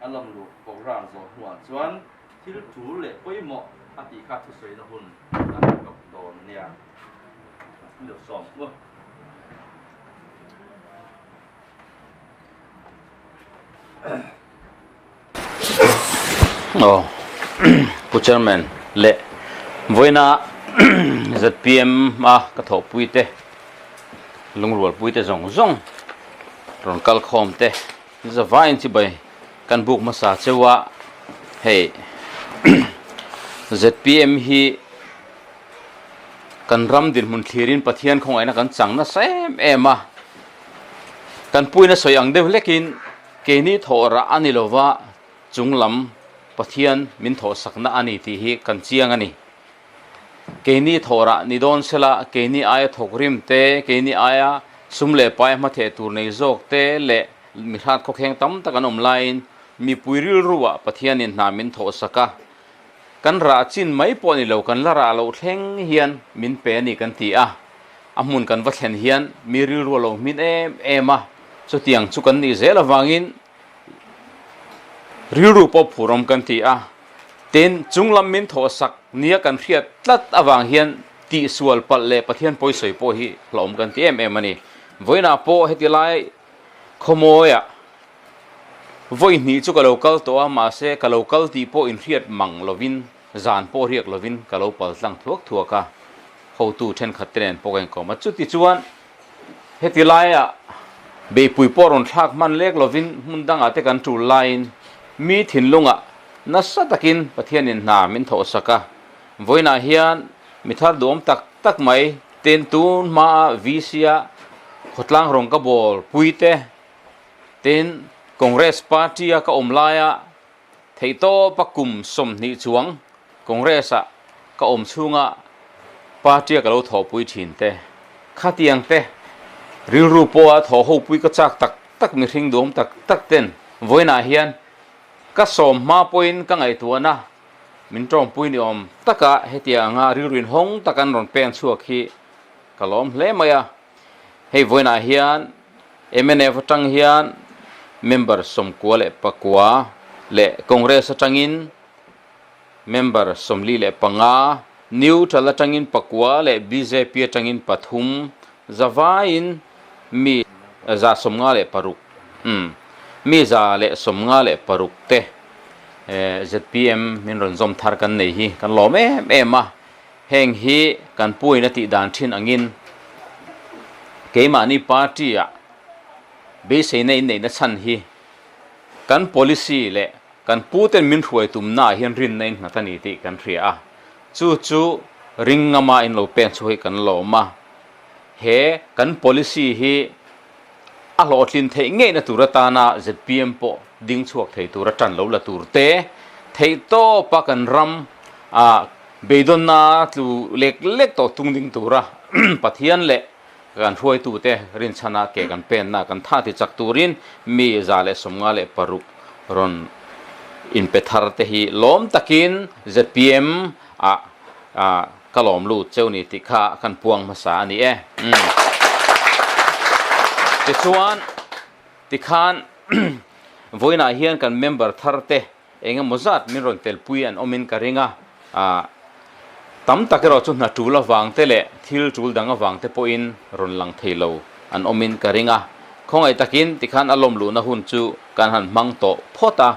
A lawm luh program zawh hnuah chuan thil tul leh pawimawh a tih kha thusawina hun kan hre tawk dawn nia. Lo sawm u. Aw Pu Chairman leh vawiina zpm a ka thawhpui te lungrualpui te zawng zawng rawn kal khawm te zavaiin chibai kan buk hmasa cheu a hei zpm hi kan ram dinhmun thlirin Pathian khawngaihna kan chang nasa em em a kan puina sawi ang deuh hlekin Keini thawh rah a ni lova chunglam Pathian min thawhsakna a ni tih hi kan chiang a ni. Keini thawh rah ni dawn sela keini aia thawk rim te, keini aia sum leh pai hmatheh tur nei zawk te leh mi hrat khawkheng tam tak an awm laiin mipui rilruah Pathianin hna min thawhsak a, kan rah chin mai pawh ni lo kan la rah loh thleng hian min pe a ni kan ti a, a hmun kan va thlen hian mi rilru a lo hmin em em a. Chutiang chu kan nih zel avangin rilru pawh phurawm kan ti a, tin chunglam min thawhsak nia kan hriat tlat avang hian tihsual palh leh Pathian pawisawi pawh hi hlauhawm kan ti em em a ni. Vawiinah pawh heti lai khawmawiah vawi hnih chu ka lo kal tawh a, mahse ka lo kal tih pawh inhriat mang lovin zan pawh riak lovin ka lo pal tlang thuak thuak a, hotu thenkhat te nen pawh ka inkawm a, chuti chuan Heti laia beihpui pawh rawn thlak hman lek lovin hmun dangah te kan tul laiin mi thinlungah nasa takin Pathianin hna min thawhsak a. Vawiinah hian mi thar duhawm tak tak mai ten tun hmaa VC-a khawtlang rawng ka bawl pui te, tin Congress Party-a ka awm laia Theihtawpa kum 20 chuang Congress-ah ka awm chhunga party-a ka lo thawhpui thin te, khatiang te rilru pawha thawh hopui ka chak tak tak mihring duam tak tak ten vawiinah hian ka sawm hma pawhin ka ngaihtuahna min tawngpui ni awm taka hetiang anga rilru inhawng tak an rawn peng chhuak hi ka lawm hle mai a. Hei vawiinah hian mnf atang hian member 99 leh Congress atangin member 45, Neutral atangin pakua leh bjp atangin pathum zavaiin mi 156 umm mi 156 te zpm min rawn zawm thar kan nei hi kan lawm em em a. Heng hi kan puin a tih dan thin angin keimahni party-ah beiseina inneihna chhan hi kan policy leh kan puten min hruai tumnaah hian rinna innghat a ni tih kan hria a, chu chu ring ngama in lo pek chu hei kan lawm a. He kan policy hi a hlawhtlin theih ngeihna tur atana zpm pawh ding chhuak thei tura tan lo la tur te, theihtawpa kan ram ah beidawnna tlu lek lek tawh tung ding tura Pathian leh kan hruaitute rinchhana ke kan penna kan tha ti chak turin mi 156 rawn inpe thar te hi lawm takin zpm ah Ka lawm lut cheu ni tih kha kan puang hmasa a ni e. Tichuan, tikhan vawiinah hian kan member thar te eng emaw zat min rawn telpui an awmin ka ring a, tam tak erawh chu hna tul avang te leh thil tul dang avang te pawhin rawn lang thei lo an awmin ka ring a. Khawngaih takin tikhan a lawm luhna hun chu kan han hmang tawh phawt a.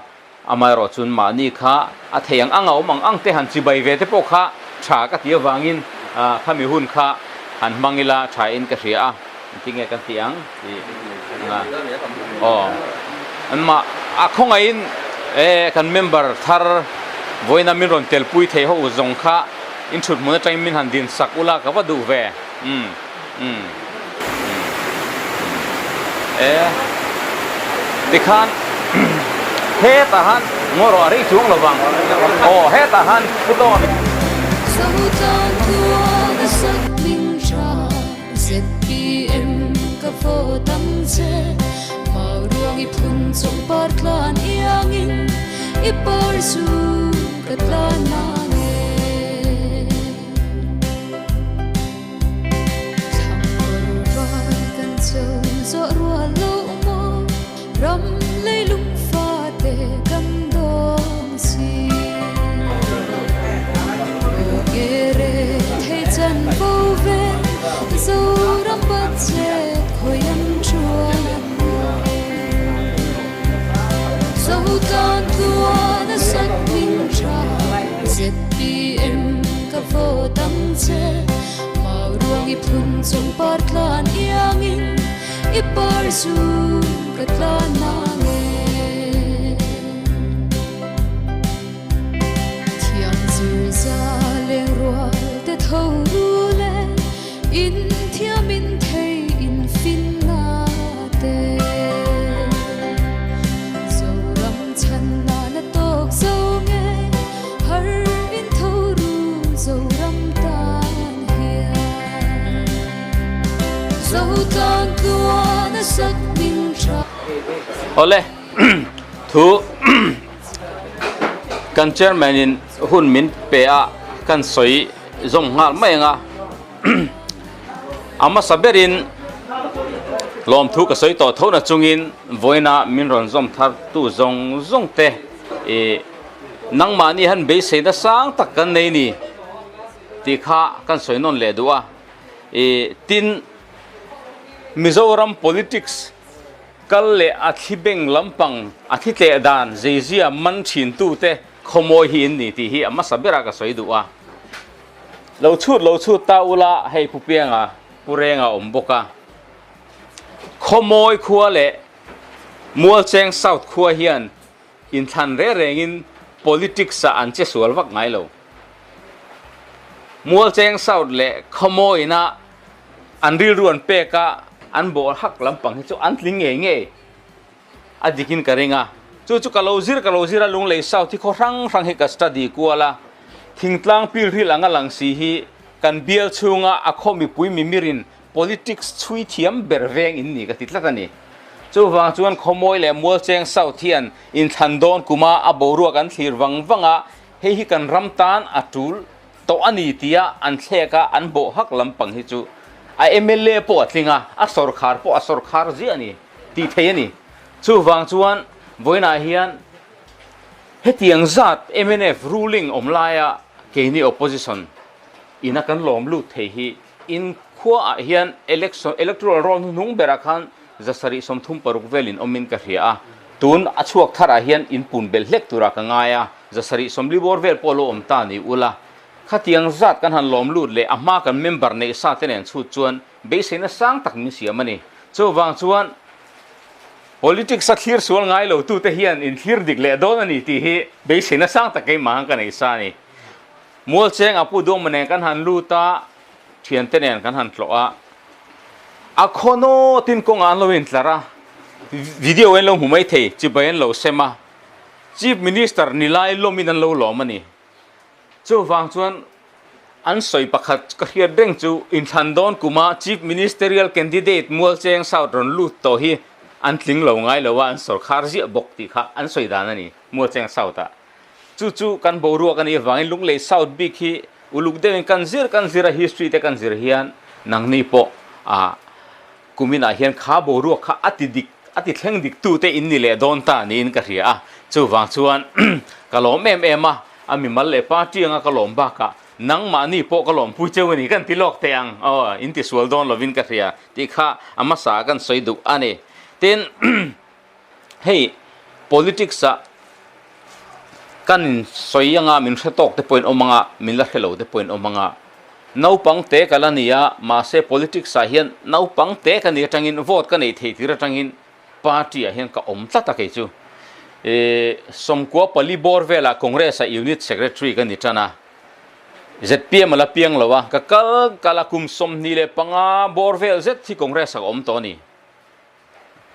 Amaherawh chuan mahni kha a thei ang ang a awm ang ang te han chibai ve te pawh kha tha ka ti avangin khami hun kha han hmang ila tha in ka hria a, engtin nge kan tih ang tih aw an mah a khawngaihin e kan member thar vawiina min rawn telpui thei ho zawng kha in thut hmun atangin min han din sak ula ka va duh ve umm umm e tikhan hetah han ngaw rawh a rei chuang lo vang aw hetah han pu tawn. Zo tan tluan a sak hming tha ZPM ka vote ang che Mau ruang i phun chung par tlan iangin i par zun ka tlan nang e. Thiam zir za leng rual te tho ru le in thiam in thei in fin na te. Zoram chhan nan a tawk zo nge har in tho ru Zoram tan hian. Zotan tluan a sak hming tha. Awle thu kan chairman in hun min pe a kan sawi zawm nghal mai ang a a hmasa berin lawmthu ka sawi tawh tho na chungin vawiina min rawn zawm thar tu zawng zawng te ih nangmahni han beiseina sang tak kan nei ni tih kha kan sawi nawn leh duh a ih tin Mizoram politics Kal leh a thli beng lampang a thi tleh dan zeizia man thin tute khawmawi hi in ni tih hi a hmasa berah ka sawi duh a. Lo chhut lo chhut ta ula hei Pu Pianga, Pu Renga awm bawk a. Khawmawi khua leh Mualcheng South khua hian inthlan reng rengin politics ah an che sual vak ngai lo. Mualcheng South leh Khawmawiina An rilru an pek a, an bawh hak lampang hi chu an tling ngei ngei a dikin ka ring a. Chu chu ka lo zir ka lo zir a, Lunglei South hi khaw hrang hrang hi ka study kual a, thingtlang pilril anga lang si hi kan bial chhunga a khaw mipui mimirin politics chhui thiam ber veng in ni ka ti tlat a ni. Chuvang chuan Khawmawi leh Mualcheng South hian inthlan dawn kuma a boruak an thlir vang vang a, hei hi kan ram tan a tul tawh a ni tia an thlek a, an bawh hak lampang hi chu a mla pawh a tling a, a sawrkhar pawh a sawrkhar ziah a ni tih theih a ni. Chuvang chuan vawiinah hian hetiang zat mnf ruling awm laia keini opposition ina kan lawm lut thei hi in khuaah hian election electoral roll hnuhnung berah khan 736 velin awmin ka hria a, tun a chhuak tharah hian in pun belh hlek turah ka ngai a. 740 bawr vel pawh lo awm ta ni ula, khatiang zat kan han lawm lut leh a hma kan member neih sa te nen chhut chuan beiseina sang tak min siam a ni. Chuvang chuan politics a thlir sual ngai lo tute hian in thlir dik leh dawn a ni tih hi beiseina sang tak keimah han ka nei sa a ni. Mualcheng a Pu Duangma nen kan han lut a, thiante nen kan han tlawh a, a khaw nawtin kawngah an lo intlar a, video en lo hmu mai thei, chibai an lo sem a, Chief Minister ni lai lawmin an lo lawm a ni. Chuvang chuan an sawi pakhat ka hriat reng chu inthlan dawn kuma Chief Ministerial candidate Mualcheng South rawn lut tawh hi an tling lo ngai lo a, an sawrkhar ziah bawk tih kha an sawi dan a ni Mualcheng South-ah. Chu chu kan boruak a nih avangin Lunglei South bik hi uluk deuhin kan zir kan zir a, history te kan zir hian nangni pawh ah Kuminah hian kha boruak kha a ti dik, a ti thleng dik tute in ni leh dawn ta niin ka hria a. Chuvang chuan ka lawm em em a, a mimal leh party anga ka lawm bakah nangmahni pawh ka lawmpui cheu a ni kan ti lawk teh ang aw, in ti sual dawn lovin ka hria tih kha a hmasa kan sawi duh a ni. Tin, hei politics ah kan in sawi anga min hre tawk te pawh in awm anga min la hre lo te pawh in awm anga naupang te ka la ni a mahse politics ah hian naupang te ka nih atangin vote ka neih theih tir atangin party ah hian ka awm tlat a kei chu ih 94 bawr velah congress ah unit secretary ka ni tan a zpm a la piang lo a ka kal kal a kum 25 bawr vel zet hi congress ah ka awm tawh a ni.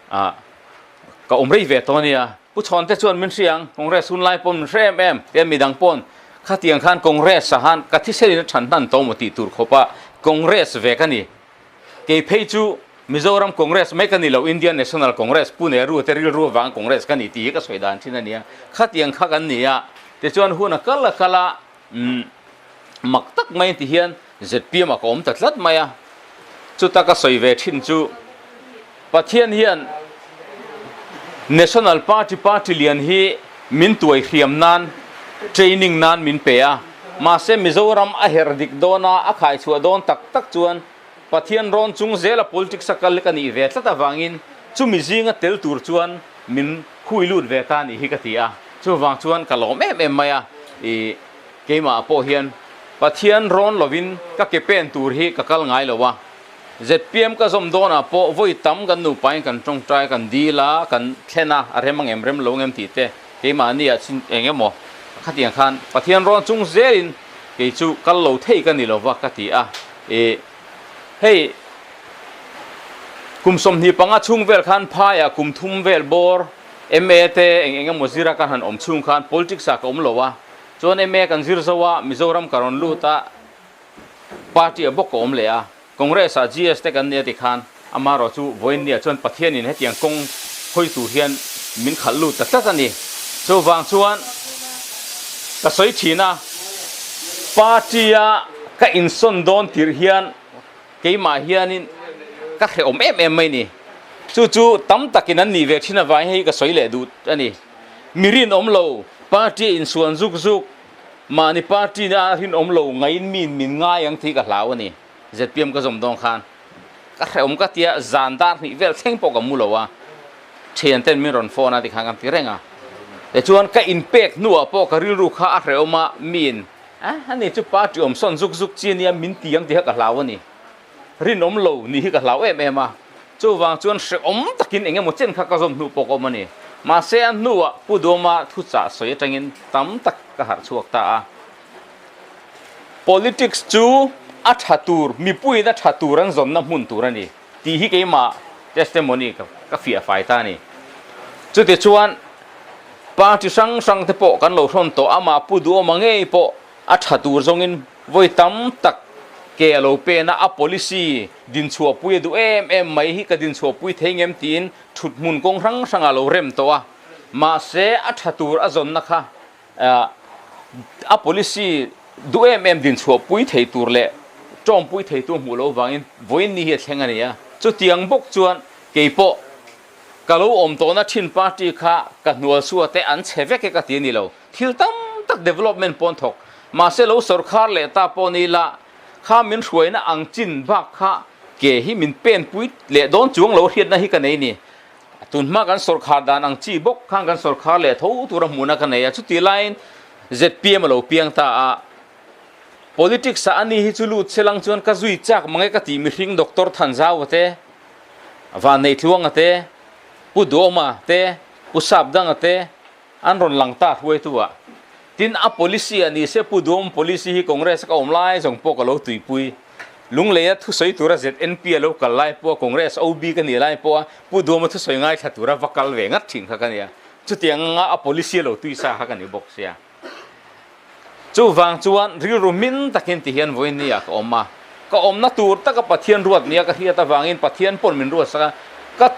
Ah, ka awm rei ve tawh ania. Pu Chhawnte chuan min hria ang, Congress hun lai pawn min hre em em, tian midang pawn khatiang khan Congress ah han ka thisenin a than hnan tawh maw tih tur khawpa Congress ve ka ni. Kei phei chu Mizoram Congress mai ka ni lo, Indian National Congress, Pu Nehru te rilru avanga Congress ka ni tih hi ka sawi dan thin ania. Khatiang kha kan ni a, tichuan hun a kal a kal a, umm mak tak mai ti hian zpm ah ka awm ta tlat mai a, chuta ka sawi ve thin chu Pathian hian National Party party lian hi min tuai hriam nan training nan min pe a, mahse Mizoram a her dik dawn a, a khai chhuah dawn tak tak chuan Pathian rawn chung zela politics a kal ka nih ve tlat avangin chumi zinga tel tur chuan min hui lut ve ta nih hi ka ti a, chuvang chuan ka lawm em em mai a, ih keimah pawh hian Pathian rawn lovin ka ke pen tur hi ka kal ngai lo a, zpm ka zawm dawnah pawh vawi tam kan nupain kan tawngtai kan dil a, kan thlen a, a rem angem rem lo angem tih te keimahni ah chin eng emaw khatiang khan Pathian rawn chung zelin kei chu kal lo thei ka ni lova ka ti a, ih hei kum 25 chhung vel khan phaiah kum thum vel bawr MA te eng eng emaw zira kan han awm chhung khan politics ah ka awm lo a, chuan MA kan zir zo a, Mizoram ka rawn lut a, party ah bawk ka awm leh a, Congress ah GS te kan nia tikhan amaherawh chu vawiinnia chuan Pathianin hetiang kawng hawi tur hian min khalh lut ta tlat a ni. Chuvang chuan ka sawi thin a, party a ka insawn dawn tirh hian keimah hianin ka hrehawm em em mai ni. Chu chu tam takin an nih ve thin avangin hei ka sawi leh duh a ni. Mi rinawm lo, party a insuan zuk zuk, mahni party na a rinawm lo ngaiin miin min ngai ang tih ka hlau a ni. Zpm ka zawm dawn khan ka hrehawm ka tia zan dar hnih vel thleng pawh ka mu lo a, thian ten min rawn phone a tikhan kan ti reng a. Tichuan ka inpek hnuah pawh ka rilru kha a hrehawm a, miin a ani chu party awm sawn zuk zuk chi ania min ti ang tih kha ka hlau a ni. Rinawm lo nih hi ka hlau em em a, chuvang chuan hrehawm takin eng emaw chen kha ka zawm hnu pawh ka awm a ni. Mahse a hnuah Pu Duama thuchah sawi atangin tam tak ka harh chhuak ta a. Politics chu a tha tur, mipuiin a tha tur an zawnna hmun tur a ni tih hi keimah testimony ka fiah fai ta a ni. Chutichuan party hrang hrang te pawh kan lo hrawn tawh, amah Pu Duhawma ngei pawh a tha tur zawngin vawi tam tak ke a lo pen a, a policy dinchhuahpui a duh em em mai hi ka dinchhuahpui thei ngem tiin thuthmun kawng hrang hrangah a lo rem tawh a, mahse a tha tur a zawnna kha a policy duh em em dinchhuahpui thei tur leh tawngpui thei tur hmuh loh vangin vawiin ni hi a thleng a ni a. Chutiang bawk chuan kei pawh ka lo awm tawhna thin party kha ka hnual chhuah te an chhe vek e ka ti a ni lo. Thil tam tak development pawn thawk mahse lo sawrkhar leh ta pawh ni la kha min hruaina ang chin bak kha ke hi min penpui leh dawn chuang lo hriatna hi ka nei ni. Tunhma kan sawrkhar dan ang chi bawk khan kan sawrkhar leh tho tura hmuhna ka nei a, chuti laiin zpm a lo piang ta a. Politics ah ani hi chu lut se lang chuan ka zui chak mang e ka tih mihring Doctor Thanzau-a te, Vanneitluanga te, Pu Duhawma te, Pu Sapdanga te, An rawn lang ta hruaitu ah. Tin, a policy a ni se Pu Duhawm policy hi Congress a ka awm lai zawng pawh ka lo tuipui. Lungleia thusawi tura ZNP a lo kal lai pawh a Congress OB ka nih lai pawh a Pu Duhawma thusawi ngaithla tura va kal ve ngat thin kha ka nia. Chutiang anga a policy a lo tui sa kha ka ni bawk sia. Chuvang chuan rilru hmin takin ti hian vawiin ni ah ka awm a, ka awmna tur taka Pathian ruat nia ka hriat avangin Pathian pawn min ruat sak a, ka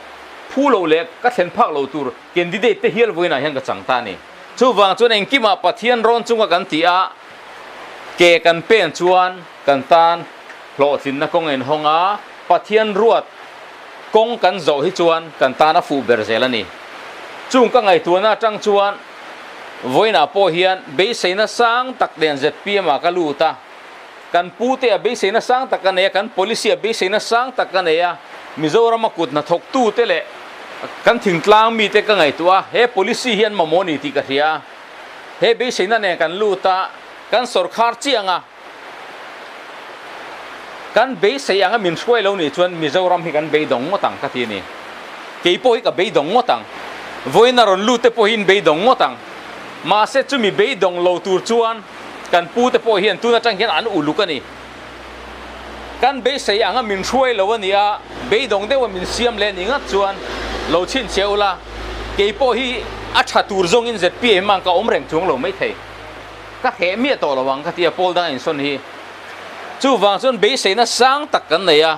phu lo leh ka thlen phak lo tur candidate te hial vawiin ah hian ka chang ta a ni. Chuvang chuan engkimah Pathian rawn chunga kan tih a, ke kan pen chuan kan tan hlawhtlinna kawng a inhawng a, Pathian ruat kawng kan zawh hi chuan kan tan a fuh ber zel a ni. Chung ka ngaihtuahna atang chuan Vawiinah pawh hian beiseina sang tak nen zpm ah ka lut a, kan pute ah beiseina sang tak ka nei a, kan policy ah beiseina sang tak ka nei a, Mizoram a kut hnathawktute leh kan thingtlang mite ka ngaihtuah a, he policy hi an mamawh a ni tih ka hria a, he beiseina nen kan lut a, kan sawrkhar chiang a. Kan beisei anga min hruai lo nih chuan Mizoram hi kan beidawng ngawt ang ka ti a ni. Kei pawh hi ka beidawng ngawt ang. Vawiin a rawn lut te pawh hi in beidawng ngawt ang. Mahse chumi beidawng lo tur chuan kan pu te pawh hian tun atang hian an uluk a ni. Kan beisei anga min hruai lo a ni a, beidawng deuha min siam leh ni ngat chuan lo chhinchhiah ula, kei pawh hi a tha tur zawngin zpm ang ka awm reng chuang lo maithei. Ka hreh miah tawh lo ang ka ti a, Paul dang insawn hi. Chuvang chuan beiseina sang tak kan nei a,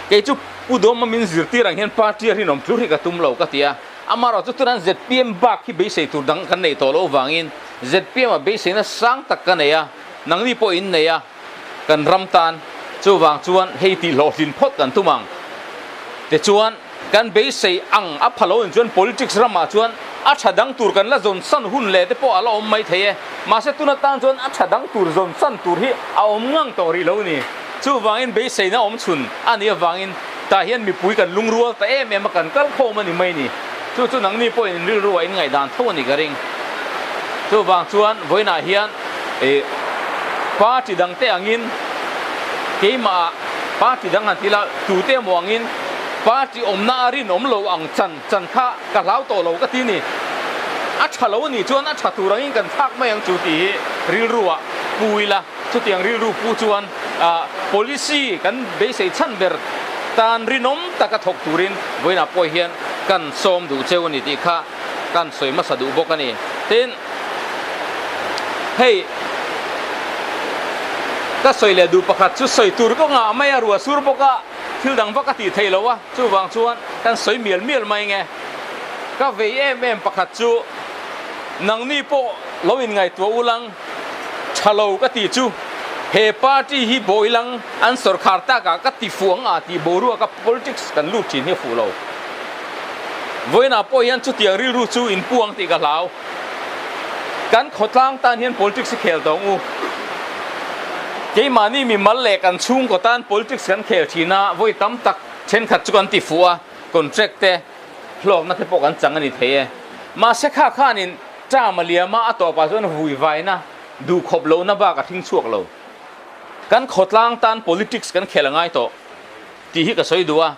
kei chu Pu Dawma min zirtir ang hian party a rinawm tlur hi ka tum lo ka ti a. Amaherawh chu tunah zpm bak hi beisei tur dang kan neih tawh loh vangin zpm ah beiseina sang tak ka nei a, nangni pawh in nei a, kan ram tan. Chuvang chuan hei tih hlawhtlin phawt kan tum ang. Tichuan. Kan beisei ang a pha lo in chuan politics ramah chuan a tha dang tur kan la zawn san hun leh te pawh a la awm mai thei e. Mahse tun atan chuan a tha dang tur zawn san tur hi a awm ngang tawh rih lo ni. Chuvangin beiseina awm chhun a nih avangin tah hian mipui kan lungrual ta em em a kan kal khawm a ni mai ni. Chu chu nangni pawhin in rilru ah in ngaihdan tho a ni ka ring. Chuvang chuan vawiinah hian ih party dangte angin keimah ah party dang han ti la tute emaw angin party awmna a rinawm lo ang chan chan kha ka hlau tawh lo ka ti ni. A tha lo a nih chuan a tha tur angin kan thlak mai ang chu tih hi rilru ah pu ila. Chutiang rilru pu chuan policy kan beisei chhan ber tan rinawm taka thawk turin vawiinah pawh hian kan sawm duh cheu a ni tih kha kan sawi hmasa duh bawk a ni. Tin, hei ka sawi leh duh pakhat chu sawi tur kawngah mai a ruah sur bawk a, thil dang vak a tih theih lo a, chuvang chuan kan sawi mial mial mai nge. Ka vei em em pakhat chu nangni pawh lo inngaihtuah ulang. Tha lo ka tih chu he party hi bawilang an sawrkhar takah ka ti fuh ang a tih boruaka politics kan lut thin hi a fuh lo. Vawiinah pawh hian chutiang rilru chu in pu ang tih ka hlau. Kan khawtlang tan hian politics hi khel tawh ang u. Keimahni mimal leh kan chhungkaw tan politics kan khel thin a, vawi tam tak thenkhat chu kan ti fuh a, contract te hlawkna te pawh kan chang a ni thei e. Mahse kha khanin Term a liam a, a tawpah chuan vui vaina duh khawp lohna bak a hring chhuak lo. Kan khawtlang tan politics kan khel a ngai tawh tih hi ka sawi duh a.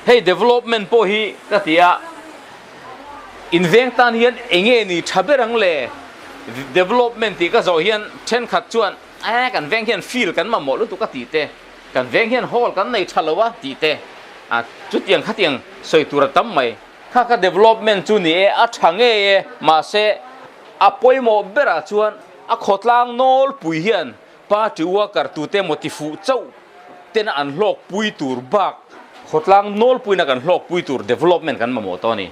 Hei development pawh hi ka ti a, inveng tan hian eng nge ni tha ber ang le development tih ka zawh hian thenkhat chuan eh kan veng hian field kan mamawh lutuk a tih te, kan veng hian hall kan nei tha lo a tih te, a chutiang khatiang sawi tur a tam mai. Kha kha development chu ni e, a tha ngei e, mahse a pawimawh berah chuan a khawtlang nawlpui hian party worker tute emaw ti fuh chauh tena an hlawkpui tur bak khawtlang nawlpuiin a kan hlawkpui tur development kan mamawh tawh a ni.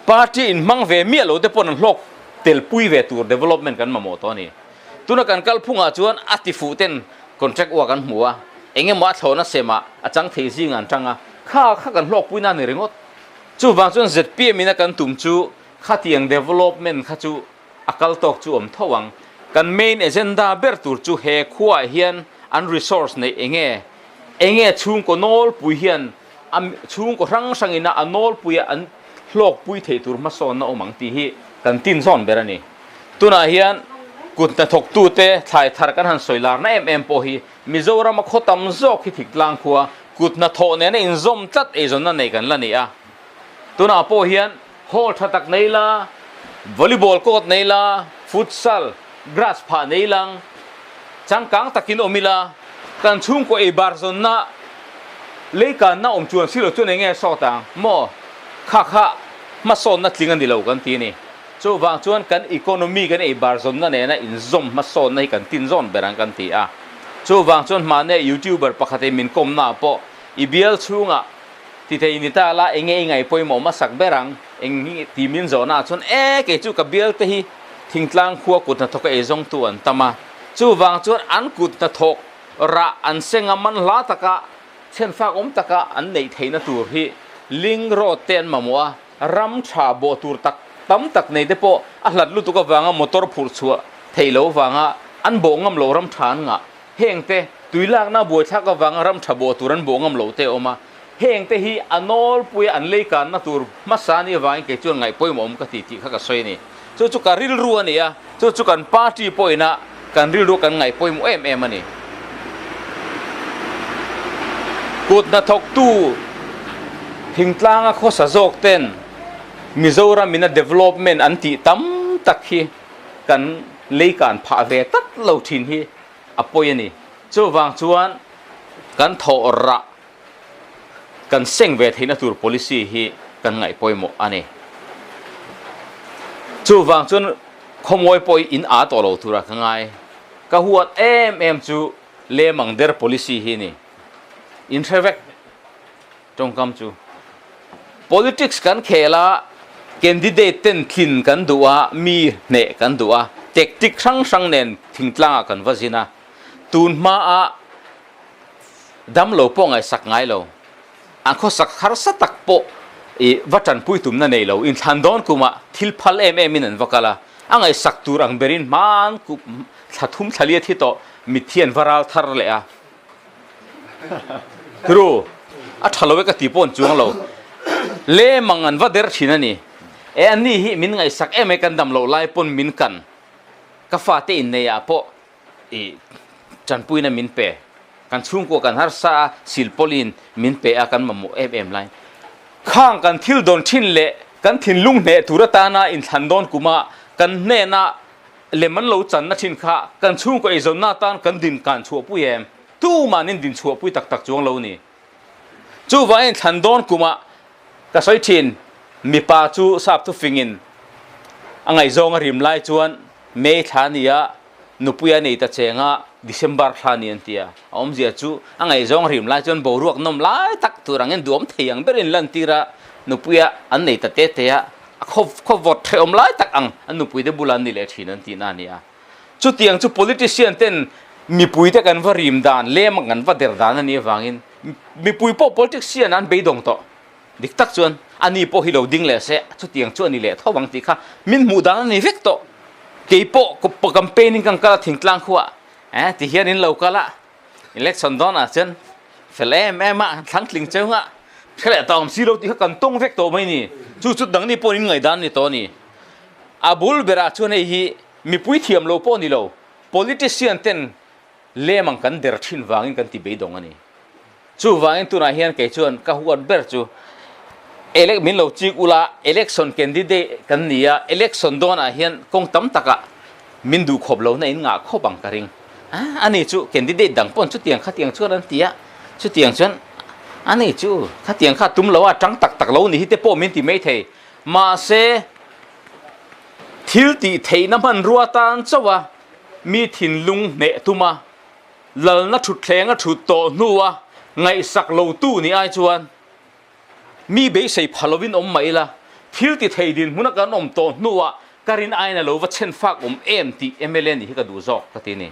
Party inhmang ve miah lo te pawn an hlawk telpui ve tur development kan mamawh tawh a ni. Tuna kan kalphungah chuan a ti fuh ten contract work an hmu a, eng emaw a thlawhna semah a chang thei zingah an tang a, kha kha kan hlawkpuina a ni ringawt. Chuvang chuan zpm in a kan tum chu khatiang development kha chu a kal tawk chu awm tho ang. Kan main agenda ber tur chu he khuaah hian an resource neih enge enge chhungkaw nawlpui hian a chhungkaw hrang hrang ina a nawlpuia an hlawkpui theih tur hmasawnna awm ang tih hi kan tin zawn ber a ni. Tunah hian kut hnathawktute thlai thar kan han sawi larna em em pawh hi Mizorama khaw tam zawk hi Thiktlang khua kut hnathawh nena inzawm tlat eizawnna nei kan la ni a. Tunah pawh hian hall tha tak nei la, volleyball court nei la, futsal grass phah nei lang, changkang takin awm ila, kan chhungkaw ei bar zawnna leikanna awm chuan si lo chuan eng nge sawt ang maw? Kha kha hmasawnna tling a ni lo kan ti a ni. Chuvang chuan kan economy kan ei bar zawnna nena inzawm hmasawnna hi kan tinzawn ber ang kan ti a. Chuvang chuan hmane YouTuber pakhatin min kawmnaah pawh i bial chhungah ti thei ni ta la enge i ngaihpawimawh hmasak ber ang eng hi ti min zawhnaah chuan e kei chu ka bial te hi thingtlang khua kut hnathawk a eizawngtu an tam a. Chuvang chuan an kut hnathawk rah an seng a man hla taka chhenfak awm taka an neih theihna tur hi link road te an mamawh a. Ram tha bawh tur tak tam tak nei te pawh a hlat lutuk avanga motor phurh chhuah theih loh avanga an bawh ngam loh ram tha an ngah. Heng te tui lakna buaithlak avanga ram tha bawh tur an bawh ngam loh te a awm a. Heng te hi a nawlpuia an leikanna tur hmasa anih avangin kei chuan ngaih pawimawh awm ka ti tih kha ka sawi a ni. Chu chu ka rilru a ni a, chu chu kan party pawhina kan rilru kan ngaih pawimawh em em a ni. Kut hnathawktu thingtlanga khawsa zawk ten Mizoram ina development an tih tam tak hi kan leikan phah ve tlat lo thin hi a pawi a ni. Chuvang chuan kan thawh rah Kan seng ve theihna tur policy hi kan ngaih pawimawh a ni. Chuvang chuan khawmawi pawh hi in aa tawh lo tura ka ngai. Ka huat em em chu lemang der policy hi a ni. In hre vek tawngkam chu. Politics kan khel a, candidate ten thlin kan duh a, mi hneh kan duh a, tactic hrang hrang nen thingtlangah kan va zin a. Tun hmaah Damlo pawh ngaihsak ngai lo, an khawsak harsa tak pawh i va tanpui tumna nei lo, inthlan dawn kumah thil phal em em in an va kal a, a ngaihsak tur ang berin hmaan kup thla thum thla liat hi tawh mitthi an va ral thar leh a. Ru, a tha lo e ka ti pawh an chuang lo. Lemang an va der thin a ni. E anni hi min ngaihsak em mai kan dam loh lai pawn min kan ka fate inneih ah pawh i tanpuina min pe. Kan chhungkua kan harsa a, silpawlin min pe a kan mamawh em em lai. Khang kan thil dawn thin leh kan thinlung hneh tur atana inthlan dawn kuma kan hnena lem an lo channa thin kha kan chhungkaw eizawnna atan kan din kan chhuahpui em? Tumanin din chhuahpui tak tak chuang lo ni. Chuvangin thlan dawn kumah ka sawi thin, mipa chu sap thufingin a ngaihzawng a rim lai chuan May thla ni a, nupui a nei ta cheng a, December thla ni an ti a. A awmzia chu a ngaihzawng a rim lai chuan boruak nawm lai tak tur angin duam thei ang berin lantir a, nupui a an nei ta te te a, a khaw khaw vawt hrehawm lai tak ang an nupuite bulah an ni leh thin an tihna a ni a. Chutiang chu politician ten mipuite kan va rim dan, lem a kan va der dan a nih avangin mipui pawh politician an beidawng tawh. Dik tak chuan ani pawh hi lo ding leh se chutiang chu a ni leh tho ang tih kha min hmuh dan a ni vek tawh. Kei pawh campaign in kan kal a thingtlang khuah eh ti hian in lo kal a, election dawnah chuan fel em em a, thlang tling cheu a, hre leh tawh ang si lo tih kha kan tawng vek tawh mai a ni. Chu chu dangni pawhin in ngaihdan a ni tawh a ni. A bul berah chuan hei hi Mipui thiam lo pawh ni lo, politician ten lem ang kan der thin vangin kan ti beidawng a ni. Chuvangin tunah hian kei chuan ka huat ber chu elec min lo chik ula, election candidate kan ni a, election dawnah hian kawng tam takah min duh khawp lohna in ngah khawp ang ka ring. A ni chu candidate dang pawn chutiang khatiang chuan an ti a, chutiang chuan a ni chu khatiang kha tum lo a, tang tak tak lo ni hi te pawh min ti maithei. Mahse. Thil tih theihna hmanrua tan chauh a mi thinlung hneh tum a, lalna thutthleng a thut tawh hnua ngaihsak lotu nih ai chuan mi beisei pha lovin awm mah ila, thil ti thei dinhmuna kan awm tawh hnuah ka rin aiin a lo va chhen fak awm em tih mla nih hi ka duh zawk ka ti a ni.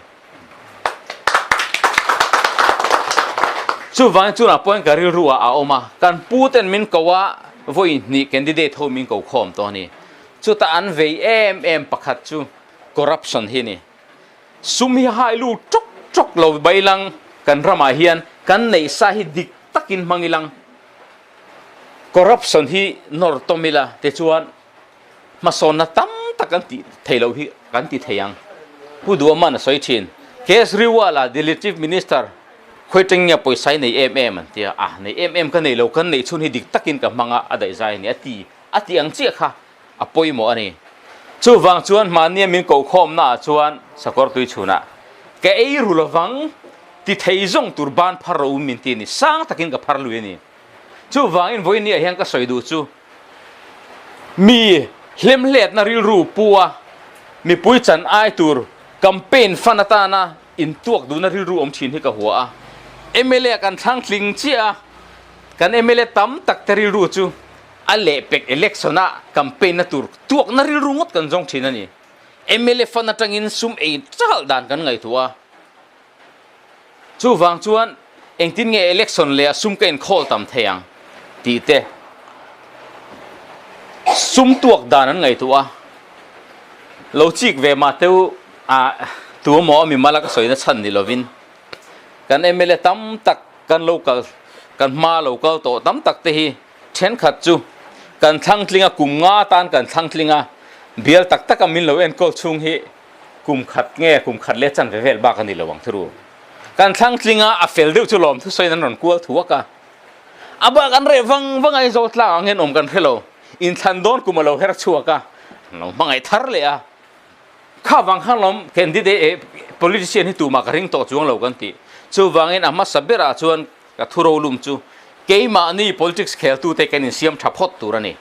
Chuvangin chunah pawhin ka rilru ah a awm a, kan pu ten min ko a, vawi hnih candidate ho min ko khawm tawh a ni. Chutah an vei em em pakhat chu corruption hi a ni. Sum hi hai lu tawk tawk lo bailang kan ramah hian kan neih sa hi dik takin hmang ilang corruption hi nawr tawm ila tichuan hmasawnna tam tak kan tih thei loh hi kan ti thei ang. Pu Duaman a sawi thin. Kejriwal-a Delhi Chief Minister khawi nge pawisa i nei em em an ti a, ah nei em em ka nei lo, kan neih chhun hi dik takin ka hmang a, a daih zai a ni a ti, a ti ang chiah kha a pawimawh a ni. Chuvang chuan mahnia min kohkhawmna ah chuan sakawr tui chhunah ka ei ru lovang ti thei zawng tur ban phar rawh u min ti a ni, sang takin ka phar lui a ni. Chuvangin vawinia hian ka sawi duh chu mi hlemhletna rilru pu a, mipui chan ai tur campaign fund atana intuak duhna rilru awm thin hi ka hua a. Mla kan thlang tling chiah a, kan mla tam tak te rilru chu a lehpek election a campaign na tur tuakna rilru ngawt kan zawng thin a ni. Mla fund atangin sum ei chal dan kan ngaihtuah a. Chuvang chuan engtin nge election leh a sum ka inkhawl tam thei ang tih te sum tuak dan an ngaihtuah a, lo chik ve mah teu a tu emaw a mimal a ka sawina chhan ni lovin kan mla tam tak kan lo kal kan hma lo kal tawh tam tak te hi thenkhat chu kan thlangtling a kum nga tan kan thlangtling a bial tak tak a min lo enkawl chhung hi Kum khat nge kum khat leh chanve vel bak a ni lo ang thuru. Kan thlang tling a, a fel deuh chu lawm thusawiin an rawn kual thuak a. A bak an reh vang vang a, Aizawl tlang ang hian awm kan hre lo. Inthlan dawn kum a lo her chhuak a, an lo hmangaih thar leh a. Kha vang khan lawm candidate eh politician hi tumah ka ring tawh chuang lo kan tih. Chuvangin a hmasa berah chuan Ka thu rolum chu keimahni politics kheltute kan insiam tha phawt tur a ni.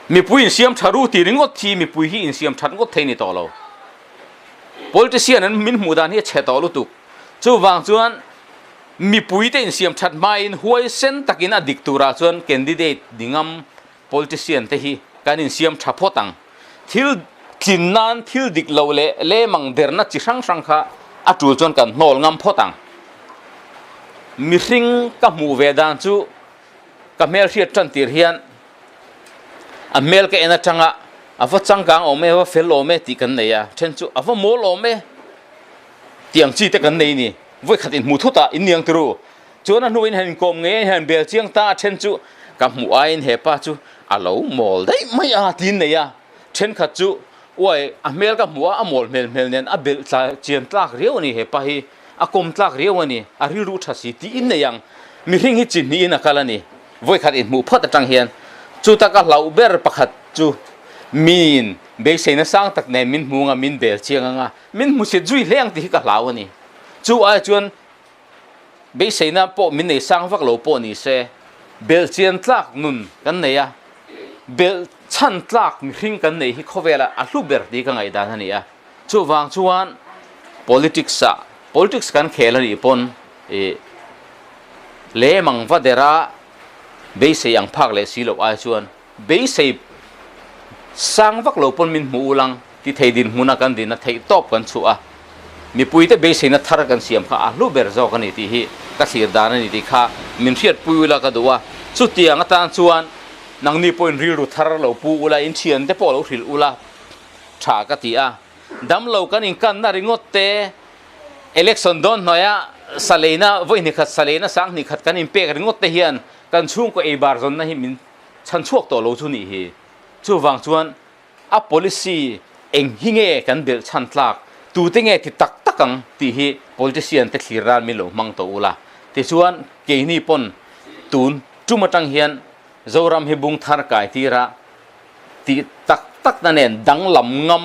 Mipui insiam tha ru tih ringawt hi mipui hi insiam that ngawt thei ni tawh lo. Politician an min hmuh dan hi a chhe tawh lutuk. Chuvang chuan mipuite insiam that hmain huaisen takin a dik turah chuan candidate dingam Politician te hi kan insiam tha phawt ang. Thil tlin nan thil dik lo leh lemang derna chi hrang hrang kha a tul chuan kan hnawl ngam phawt ang. Mihring ka hmuh ve dan chu ka hmel hriat tan tir hian a hmel ka en atanga a va changkang awm e, a va fel awm e tih kan nei a, then chu a va mawl awm e tih ang chi te kan nei ni. Vawikhat inhmuh thut ah in niang tiru. Chuan a hnuin han inkawm ngei a, han bel chiang ta a then chu ka hmuh aiin he pa chu a. A lo mawl daih mai a tiin nei a, thenkhat chu uai a hmel ka hmuh a, a mawl hmel hmel nen a belh tla chian tlak riau a ni hepa hi, a kawm tlak riau a ni, a rilru tha si tiin nei ang. Mihring hi chi hnihin a kal a ni, vawikhat inhmuh phawt atang hian chuta ka hlauh ber pakhat chu miin beiseina sang tak nen min hmu anga min bel chiang anga min hmusit zui hle ang tih hi ka hlau a ni. Chu ai chuan Beiseina pawh min nei sang vak lo pawh ni se, belh chian tlak nun kan nei a, belh chhan tlak mihring kan neih hi khawvelah a hlu ber tih ka ngaihdan a ni a. Chuvang chuan politics ah, politics kan khel a nih pawn ih lem ang va dera beisei ang phak leh si loh ai chuan beisei sang vak lo pawn min hmu ulang ti thei dinhmuna kan dinna theih tawp kan chhuah a, mipuite beiseina thar kan siam kha a hlu ber zawk a ni tih hi ka thlir dan a ni tih kha min hriatpui ula ka duh a, chutiang atan chuan nangni pawhin rilru thar lo pu ula, in thiante pawh lo hrilh ula tha ka ti a, damlo kan inkanna ringawt te, election dawn hnuaia saleina vawi hnih khat saleina sang hnih khat kan inpek ringawt te hian kan chhungkaw eibar zawnna hi min chhan chhuak tawh lo chu nih hi. Chuvang chuan a policy eng hi nge kan belh chhan tlak, tute nge ti tak tak ang tih hi politician te thlir ran min lo hmang tawh ula. Tichuan keini pawn tun tum atang hian Zoram hi bung thar kai tira tih tak tak na nen danglam ngam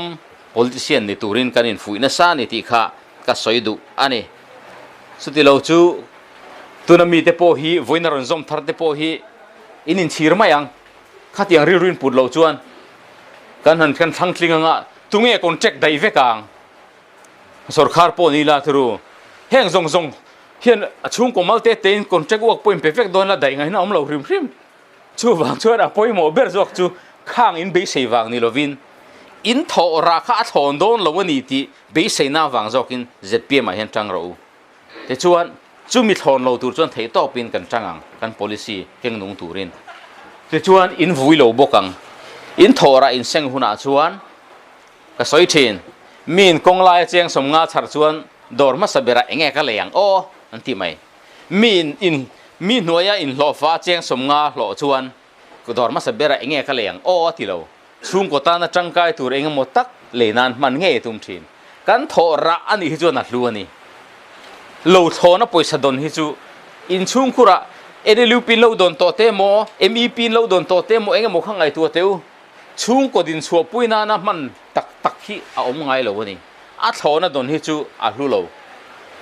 politician ni turin kan infuih nasa a ni tih kha ka sawi duh a ni. Chuti lo chu tuna mite pawh hi vawiin a rawn zawm thar te pawh hi in inchhir mai ang. Khatiang rilru in put loh chuan kan han kan thlang tling anga tunge contract daih vek ang? Sorkar pawh ni la thuru heng zawng zawng hian a chhungkaw mal te te in contract work pawh in pe vek dawn la daih ngaihna awm lo hrim hrim. Chuvang chuan a pawimawh ber zawk chu khang in beisei vang ni lovin in thawh rah kha a thlawn dawn lo a ni tih beiseina vang zawkin zpm ah hian tang rawh u. Tichuan, chumi thlawn lo tur chuan theihtawpin kan tang ang, kan policy keng nung turin. Tichuan, in vui lo bawk ang. In thawhrah in seng hunah chuan ka sawi thin, miin kawng laia cheng sawmnga chhar chuan dawr hmasa berah eng nge ka lei ang aw an ti mai. Miin in mi hnuaia inhlawhfa cheng sawmnga hlawh chuan dawr hmasa berah eng nge ka lei ang aw a ti lo. Chhungkaw tana tangkai tur eng emaw tak lei nan hman ngei a tum thin. Kan thawh rah a nih hi chuan a hlu a ni. Lo thlawna pawisa dawn hi chu inchhungkhurah NLUP in lo dawn tawh te emaw, MEP in lo dawn tawh te emaw eng emaw kha ngaihtuah teh u. Chhungkaw dinchhuahpui nana hman tak tak hi a awm ngai lo a ni. A thlawna dawn hi chu a hlu lo.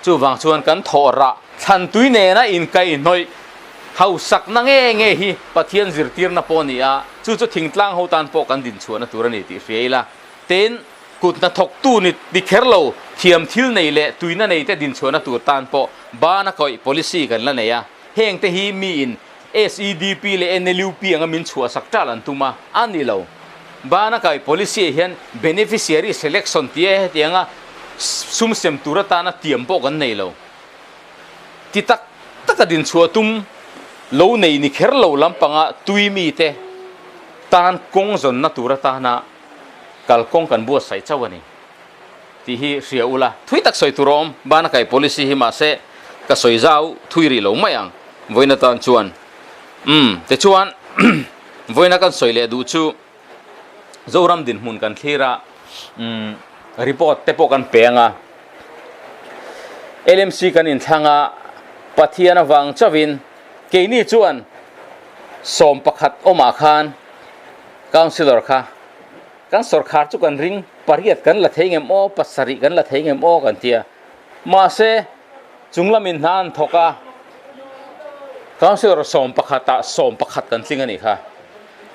Chuvang chuan kan thawh rah thlan tui nena inkaihhnawih hausakna nge nge hi Pathian zirtirna pawh a ni a, chu chu thingtlang ho tan pawh kan dinchhuahna tur a ni tih hria ila. Tin, kut hnathawktu ni ni kher lo, thiam thil nei leh tuina nei te dinchhuahna tur tan pawh bana kawih policy kan la nei a. Heng te hi miin SEDP leh NLUP anga min chhuahsak ṭal an tum a, a ni lo. Bana kai policy ah hian beneficiary selection tia hetianga sum sem tur atana tiam pawh kan nei lo. Ti tak taka dinchhuah tum lo nei ni kher lo lampanga tui mite tan kawng zawnna tur atana kalkawng kan buatsaih chauh a ni. Tih hi hria ula, thui tak sawi tur a awm. Bana kai policy hi mahse ka sawi zau thui rih lo mai ang vawiin atan chuan. Umm, tichuan vawiina kan sawi leh duh chu Zoram dinhmun kan thlir a, umm, report te pawh kan pe ang a. LMC kan inthlang a, Pathian avang chauhin keini chuan 11 awmah khan Councillor kha Kan sawrkhar chu kan ring, pariat kan la thei ngem aw, pasarih kan la thei ngem aw kan ti a. Mahse, chung lamin hna an thawk a, Councillor 11 ah 11 kan tling a nih kha.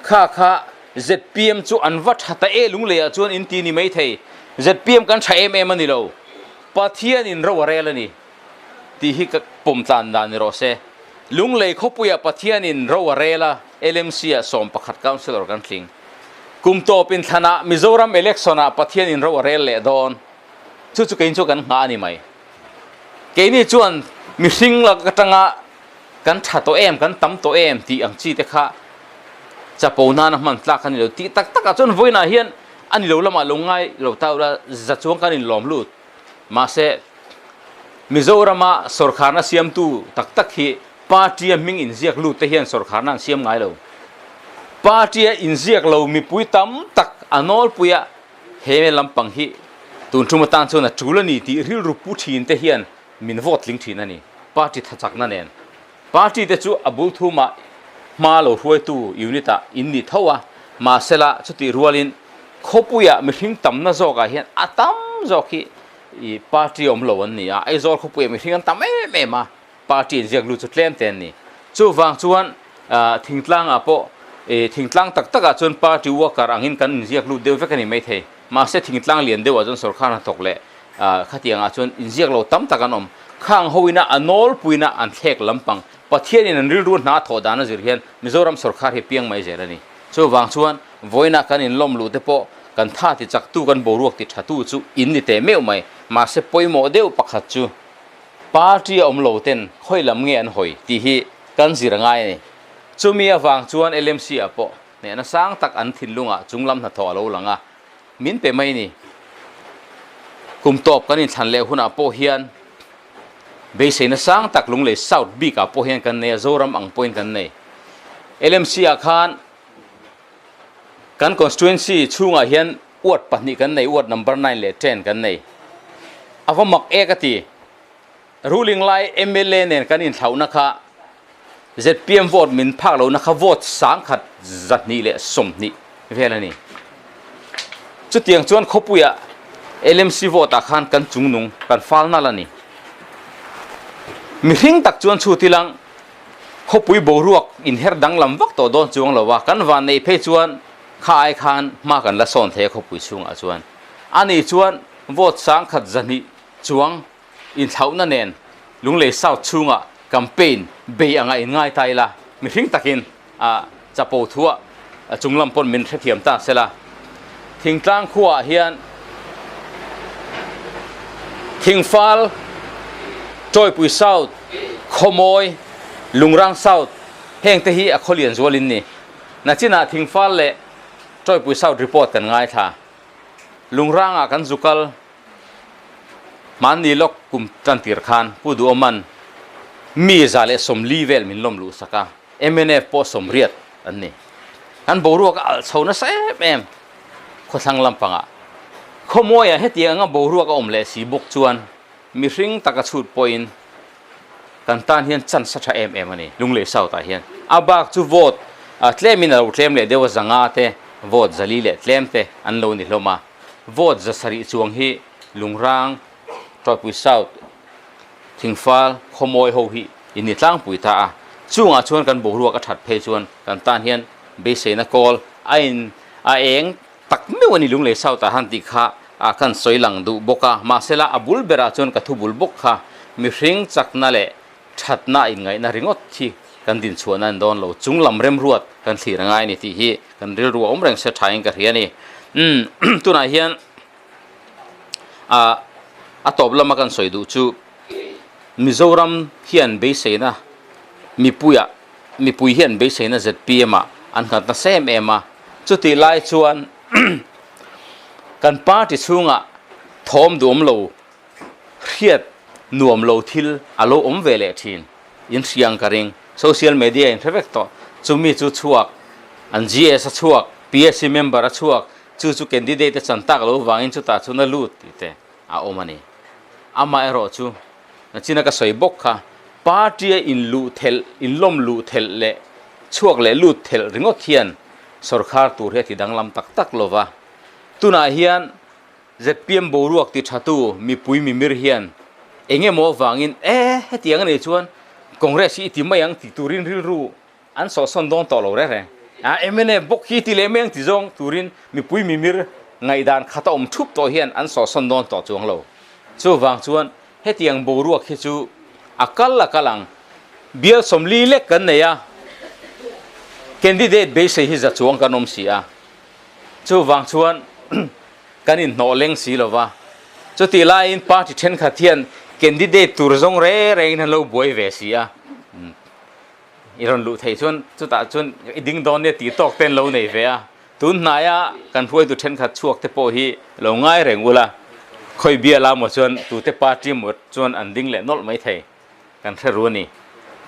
Kha kha zpm chu an va tha ta e lungleiah chuan in ti ni maithei. Zpm kan tha em em a ni lo. Pathianin ro a rel a ni tih hi ka pawm tlan dan ni rawh se. Lunglei khawpuiah Pathianin ro a rel a, LMC ah 11 Councillor kan tling. Kum tawp inthlanah Mizoram election ah Pathian in ro a rel leh dawn. Chu chu keini chu kan nghah a ni mai. Keini chuan mihring lak atanga kan tha tawh em, kan tam tawh em tih ang chi te kha chapo nana hman tlak a ni lo. Tih tak takah chuan vawiinah hian a ni lo lamah lo ngai lo ta ula za chuang kan inlawm lut. Mahse, Mizorama sawrkharna siamtu tak tak hi party-a hming inziak lut te hian sawrkharna an siam ngai lo. Party-a inziak lo mipui tam tak a nawlpui a, he lampang hi tun tum atan chuan a tul a ni tih rilru pu thin te hian min vote tling thin a ni. Party thachakna nen Party te chu a bul thumah hma lo hruaitu unit ah in ni tho a, mahsela chutih rualin khawpuiah mihring tamna zawkah hian a tam zawk hi i party awm lo an ni a, Aizawl khawpuiah mihring an tam em em a, party inziak lut chu tlem te an ni. Chuvang chuan thingtlangah pawh i thingtlang tak takah chuan party worker angin kan inziak lut deuh vek a ni maithei, mahse thingtlang lian deuhah chuan sorkar hnathawk leh Khatiangah chuan inziak lo tam tak an awm. Khang hoina a nawlpuina an thlek lampang Pathianin an rilru hna thawh dan a zir hian Mizoram sorkar hi piang mai zel a ni. Chuvang chuan vawiinah kan inlawm luh te pawh kan tha ti chaktu kan boruak ti thatu chu in ni teh meuh mai. Mahse pawimawh deuh pakhat chu party a awm lo ten khawi lam nge an hawi tih hi kan zir a ngai a ni. Chumi avang chuan LMC ah pawh hnehna sang tak an thinlungah chunglam hnathawh a lo lang a. Min pe mai ni. Kum tawp kan inthlan leh hunah pawh hian beiseina sang tak Lunglei South bikah pawh hian kan nei a, Zoram ang pawhin kan nei. LMC ah khan kan constituency chhungah hian ward pahnih kan nei, ward number nine leh ten kan nei. A va mak e ka ti. Ruling lai mla nen kan inthlauhna kha zpm vote min phak lohna kha vote 1220 vel a ni. Chutiang chuan khawpuiah LMC vote ah khan kan chungnung kan fal nal a ni. Mihring tak chuan chhut ilang khawpui boruak inher danglam vak tawh dawn chuang lo a, kan van neih phei chuan kha ai khan hma kan la sawn thei a khawpui chhungah chuan. Ani chuan vote 1200 chuang inthlauhna nen Lunglei South chhunga campaign bei anga inngai ta ila, mihring takin a chapo thuah chunglam pawn min hrethiam ta sela. Thingtlang khuaah hian Thingfal, Tawipui South, Khawmawi, Lungrang South hengte hi a khawlian zualin ni. Nachinah Thingfal leh Tawipui South report kan ngaithla. Lungrangah kan zukal. Hmanni lawk kum tantir khan Pu Duhawman mi 140 vel min lawm luh sak a, mnf pawh 80 an ni. Kan boruak a alh chho nasa em em khawthlang lampangah. Khawmawiah hetiang anga boruak a awm leh si bawk chuan mihring taka chhut pawhin kan tan hian chance a tha em em a ni Lunglei South ah hian. A bak chu vote tlemin a lo tlem leh deuh a, 500 te vote 400 leh tlem te an lo ni hlawm a. Vote 700 chuang hi Lungrang, Tawipui South, Thingfal, Khawmawi ho hi in ni tlangpui ta a. Chungah chuan kan boruak a that phei chuan kan tan hian beiseina kawl a in a eng tak meuh a ni Lunglei South ah han tih kha a kan sawi lang duh bawk a. Mahsela a bul berah chuan ka thu bul bawk kha mihring chakna leh thatna inngaihna ringawt hi kan dinchhuahna an dawn lo, chunglam remruat kan thlir a ngai a ni tih hi kan rilru a awm reng se thain ka hria a ni. Umm tunah hian ah a tawp lama kan sawi duh chu Mizoram hian beiseina mipuiah mipui hian beiseina zpm ah an nghat nasa em em a, chutih lai chuan kan party chhungah thawm duhawm lo hriat nuam lo thil a lo awm ve leh thin. In hriang ka ring. Social media in hre vek tawh. Chumi chu chhuak, an GS a chhuak, PSC member a chhuak, chu chu candidate a chan tak lo vangin chutah chuan a lut tih te a awm a ni. Amaherawh chu nachina ka sawi bawk kha party a inluh thelh, inlawm luh thelh leh chhuak leh lut thelh ringawt hian sorkar tur hi a ti danglam tak tak lova. Tunah hian Zpm boruak ti thatu mipui mimir hian eng emaw avangin e hetiang a nih chuan Congress hi i ti mai ang tih turin rilru an sawhsawn dawn tawh lo reng reng. A mnf bawk hi i ti leh mai ang ti zawng turin mipui mimir ngaihdan khat a awm thup tawh hian an sawhsawn dawn tawh chuang lo. Chuvang chuan hetiang boruak hi chu a kal a kal ang. Bial 40 lek kan nei a, candidate beisei hi za chuang kan awm si a. Chuvang chuan kan inhnawh leng si lo va, chutih laiin party thenkhat hian candidate tur zawng reng rengin an lo buai ve si a, i rawn luh theih chuan chutah chuan i ding dawn nia tih tawk te an lo nei ve a, tun hnaia kan hruaitu thenkhat chhuak te pawh hi lo ngai reng ula, khawi bial a maw chuan tute party maw chuan an ding leh nawlh mai thei. Kan hre ru a ni.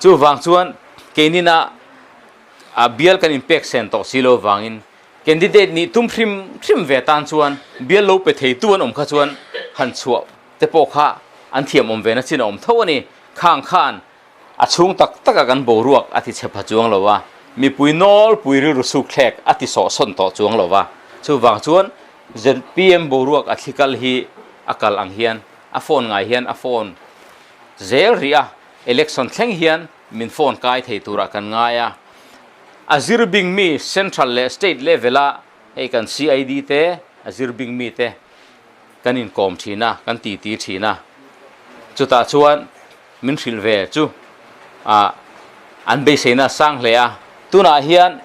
Chuvang chuan keinina a bial kan inpek sen tawh si lo vangin candidate nih tum hrim hrim ve tan chuan bial lo pe theitu an awm kha chuan han chhuah te pawh kha an thiam awm ve na chin a awm tho a ni. Khang khan a chhung tak taka kan boruak a ti chhe pha chuang lo a, mipui nawlpui rilru suk thlek a ti sawhsawn tawh chuang lo va. Chuvang chuan zpm boruak a thlikal hi a kal ang hian a phone ngai hian a phone zel rih a, election thleng hian min phone kai thei turah kan ngai a. A zir bing mi central leh state level a hei kan CID te a zir bing mi te kan inkawm thin a, kan titi thin a. Chutah chuan min hrilh ve chu ah an beiseina a sang hle a. Tunah hian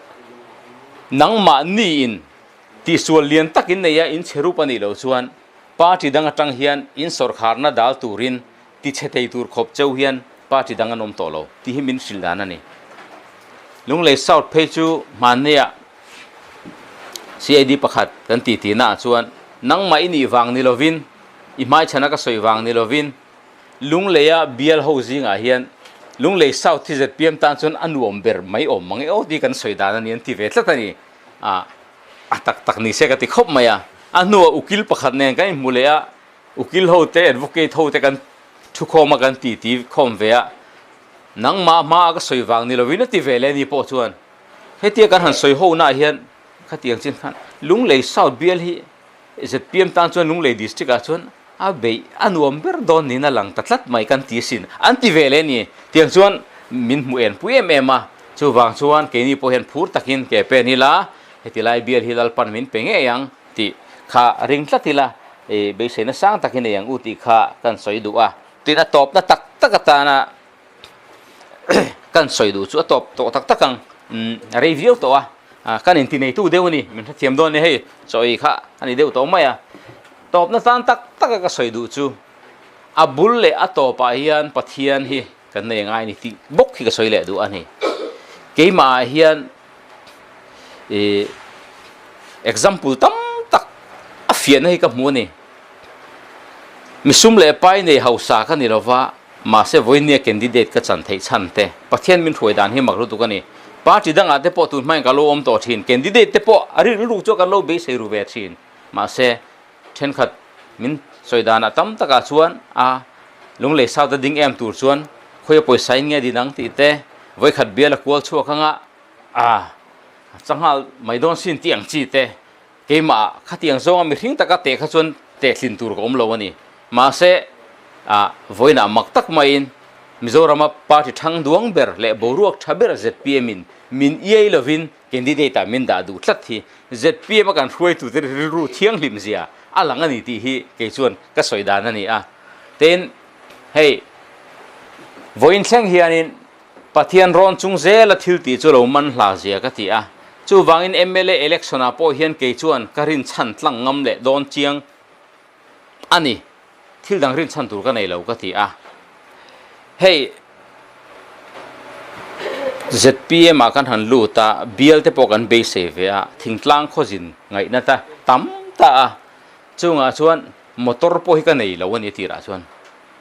nangmahni in tihsual lian tak in nei a, in chhe rup a nih loh chuan party dang atang hian in sawrkharna dal turin ti chhe thei tur khawp cheu hian party dang an awm tawh lo tih hi min hrilh dan a ni. Lunglei South phei chu hmannia CID pakhat kan ti tihnaah chuan nangmah i nih vang ni lovin, i hmaichhana ka sawi vang ni lovin Lungleia bial ho zingah hian Lunglei South hi zpm tan chuan a nuam ber mai awm mang e aw tih kan sawi dan a ni an ti ve tlat a ni. A a tak tak ni se ka ti khawp mai a. A hnuah ukil pakhat nen kan inhmu leh a, ukil ho te advocate ho te kan thukhawm a kan ti ti khawm ve a, nangmah hmaa ka sawi vang ni lovin a ti ve leh a ni pawh chuan hetia kan han sawi ho naah hian khatiang chin khan Lunglei South bial hi zpm tan chuan Lunglei district ah chuan a beih a nuam ber dawn niin a lang ta tlat mai kan ti asin an ti ve leh a ni. Tiang chuan min hmu en pui em em a, chuvang chuan keini pawh hian phur takin ke pen ila heti lai bial hi Lalpan min pe ngei ang tih kha ring tlat ila i beiseina sang takin nei ang u tih kha kan sawi duh a. Tin a tawpna tak tak atana kan sawi duh chu a tawp tawh tak tak ang a rei viau tawh a, kan inti neitu deuh a ni, min hrethiam dawn a ni hei chaw ei kha a ni deuh tawh mai a. Tawpna tan tak taka ka sawi duh chu a bul leh a tawpah hian Pathian hi kan nei ngai a ni tih bawk hi ka sawi leh duh a ni. Keimahah hian ih example tam tak a fiahna hi ka hmu a ni. Misum leh pai nei hausa ka ni lova, mahse vawinia candidate ka chan theih chhan te Pathian min hruai dan hi mak lutuk a ni. Party dangah te pawh tun hmain ka lo awm tawh thin, candidate te pawh a rilru chu kan lo beisei ru ve thin. Mahse, thenkhat min sawi danah tam takah chuan a Lunglei South a ding em tur chuan khawi a pawisa in nge din ang tih te, vawikhat bial a kual chhuak anga a changhal mai dawn sin tih ang chi te, keimah khatiang zawnga mihring taka teh kha chuan tehlin tur ka awm lo a ni. Mahse, a vawiinah mak tak maiin Mizorama party thang duang ber leh boruak tha ber zpm in min iai lovin Candidate ah min dah duh tlat hi zpm a kan hruaitute rilru thianghlim zia a lang a ni tih hi kei chuan ka sawi dan a ni a. Tin, hei vawiin thleng hianin Pathian rawn chung zela thil tih chu lo man hla zia ka ti a. Chuvangin mla election ah pawh hian kei chuan ka rinchhan tlang ngam leh dawn chiang a ni. Thil dang rinchhan tur ka nei lo ka ti a. Hei zpm ah kan han lut a, bial te pawh kan beisei ve a, thingtlang khawzin ngaihna ta tam ta a, chungah chuan motor pawh hi ka nei lo a ni tirah chuan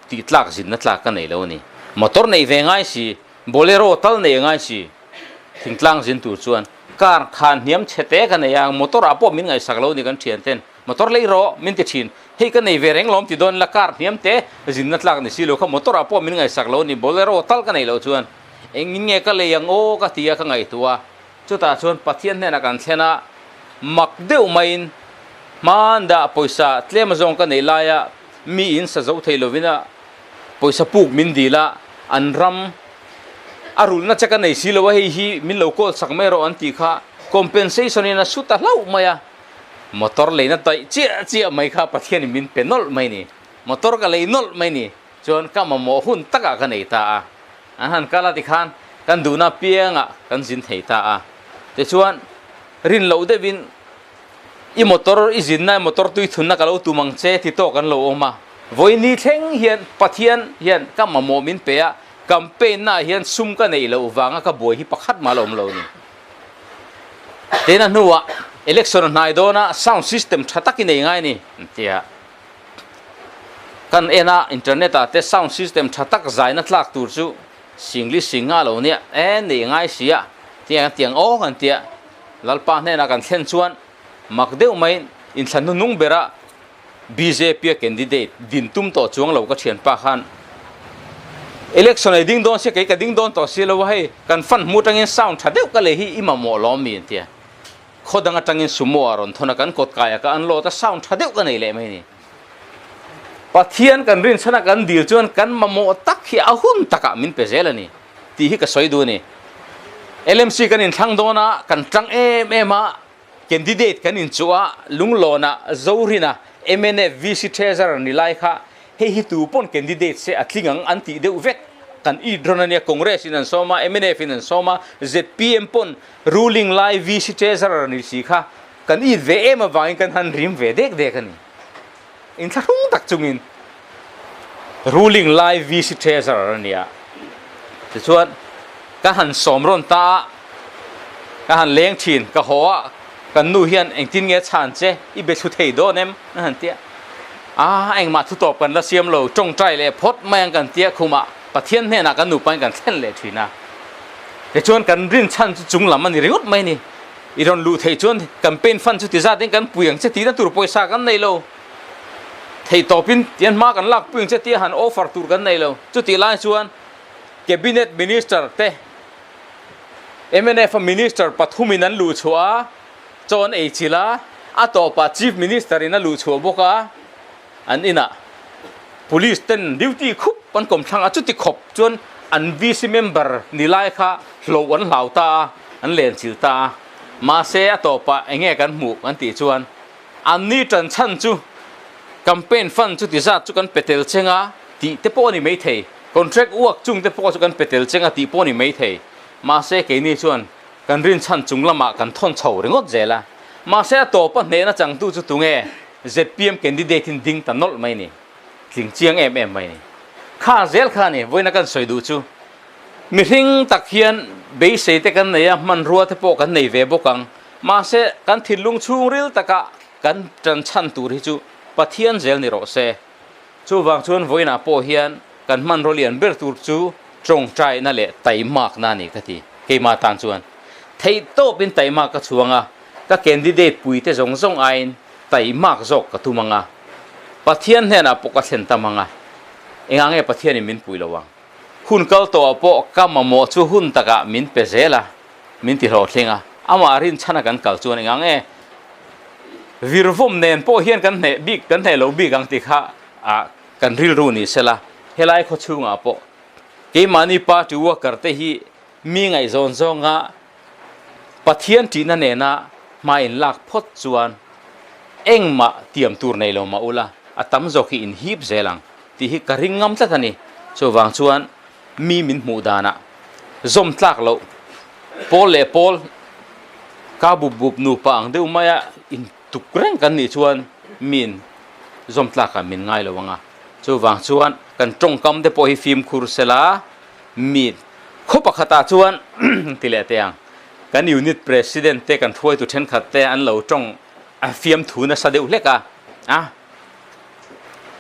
tih tlak zinna tlak ka nei lo a ni. Motor neih ve ngai si, bolero tal neih ngai si thingtlang zin tur chuan car khan hniam chhe te ka nei a, motor ah pawh min ngaihsak lo a ni kan thian ten. Motor lei rawh min ti thin. Hei ka nei ve reng lawm ti dawn la car hniam te zinna tlak ni si lo kha motor ah pawh min ngaihsak lo ni bolero tal ka nei loh chuan engin nge ka lei ang aw ka ti a ka ngaihtuah a. Chutah chuan Pathian hnenah kan thlen a mak deuh maiin hman dah pawisa tlem azawng ka nei laia mi in sa zo thei lovin a pawisa puk min dil a an ram a rulna che ka nei si lo a hei hi min lo call sak mai rawh an tih kha compensation in a su ta hlauh mai a. Motor leina taih chiah chiah mai kha Pathianin min pe nawlh mai ni. Motor ka lei nawlh mai ni. Chuan ka mamawh hun takah ka nei ta a. An han kal a tikhan kan duhna piangah kan zin thei ta a. Tichuan rin loh deuhin i motor i zinna motor tui thunna ka lo tum ang che ti tawk an lo awm a. Vawiini thleng hian Pathian hian ka mamawh min pe a, campaign naah hian sum ka neih loh vanga ka buai hi pakhat mah la awm lo ni. Tin a hnuah election a hnai dawn a, sound system tha tak i nei ngai a ni an ti a. Kan en a internet ah te sound system tha tak zaina tlak tur chu Singlish sing nga lo nia e nei ngai si a. Tiang tiang aw kan tia Lalpa hnenah kan thlen chuan mak deuh maiin inthlan hnuhnung bera BJP a candidate din tum tawh chuang lo ka thianpa khan election ei ding dawn sia kei ka ding dawn tawh si lo a hei kan fan hmu atangin sound tha deuh ka lei hi i mamawh lawm mi an tia khaw dang atangin sumo a rawn thawn a kan kawt kai a ka unload a sound tha deuh ka nei leh mai ni Pathian kan rinchhan a kan dil chuan kan mamawh tak hi a hun takah min pe zel a ni tih hi ka sawi duh a ni. LMC kan inthlang dawn a kan tang em em a Candidate kan inchuh a, Lunglawnah Zorina mnf VC Treasurer ni lai kha hei hi tu pawn candidate se a tling ang an tih deuh vek kan it rawn a nia, Congress in an sawm a, mnf in an sawm a, zpm pawn ruling lai VC Treasurer ni si kha kan it ve em avangin kan han rim ve dek dek a ni. Inthlahrung tak chungin ruling lai VC Treasurer a nia. Tichuan ka han sawm rawn ta a, ka han leng thin, ka haw a, kan nu hian engtin nge chhan che, i be thlu thei dawn em? a han ti a. A, engmah thu tawp kan la siam lo, tawngtai leh phawt mai ang kan ti a, khumah Pathian hnenah kan nupain kan thlen leh thin a. Tichuan kan rinchhan chu chung lam a ni ringawt mai a ni. I rawn luh theih chuan campaign fund chu ti zat in kan pui ang che tihna tur pawisa kan nei lo. Theih tawpin tian hma kan lak pui ang che tia han offer tur kan nei lo. Chutih lai chuan Cabinet Minister te mnf a Minister pathumin an luh chhuah a, chaw an ei chilh a, a tawpah Chief Minister in a luh chhuah bawk a, an inah Police ten duty khup an kawm thlang a, chuti khawp chuan an VC member ni lai kha hloh an hlau ta a, an len chil ta a. Mahse a tawpah eng nge kan hmuh kan tih chuan an ni tan chhan chu campaign fund chuti zat chu kan pe tel cheng a tih te pawh a ni maithei, contract work chung te pawh chu kan pe tel cheng a tih pawh a ni maithei. Mahse keini chuan kan rinchhan chung lamah kan thawn chho ringawt zel a. Mahse a tawpa hnehna changtu chu tunge? Zpm candidate in ding ta nawlh mai ni, tling chiang em em mai ni. Kha zel kha ni, vawiina kan sawi duh chu mihring tak hian beisei te kan nei a, hmanrua te pawh kan nei ve bawk ang. Mahse kan thinlung chhungril taka kan tan chhan tur hi chu Pathian zel ni rawh se. Chuvang chuan vawiinah pawh hian kan hmanraw lian ber tur chu tawngtaina leh taimakna a ni ka ti. Keimah tan chuan theihtawpin taimak ka chhuang a, ka candidate puite zawng zawng aiin taimak zawk ka tum ang a, Pathian hnenah pawh ka thlen tam ang a, engah nge Pathianin min pui lo ang? Hun kal tawhah pawh ka mamawh chu hun takah min pe zel a, min ti hlawhtling a, amah rinchhana kan kal chuan engah nge virvawm nen pawh hian kan hneh bik, kan hneh lo bik ang tih kha kan rilru ni sela, helai khawchhungah pawh keimahni party worker te hi mi ngaihzawn zawnga Pathian ṭihna nena hma in lak phawt chuan engmah tiam tur nei lo mah ula, a tam zawk hi in hip zel ang tih hi ka ring ngam tlat a ni. Chuvang chuan mi min hmuh danah zawm tlak loh pawl leh pawl ka bup bup nupa ang deuh maia in tuk reng kan nih chuan miin zawm tlakah min ngai lo ang a. Chuvang chuan kan tawngkam te pawh hi fimkhur sela Mi khaw pakhatah chuan ti leh teh ang, kan unit president te kan hruaitu thenkhat te an lo tawng a fiamthu nasa deuh hlek a, a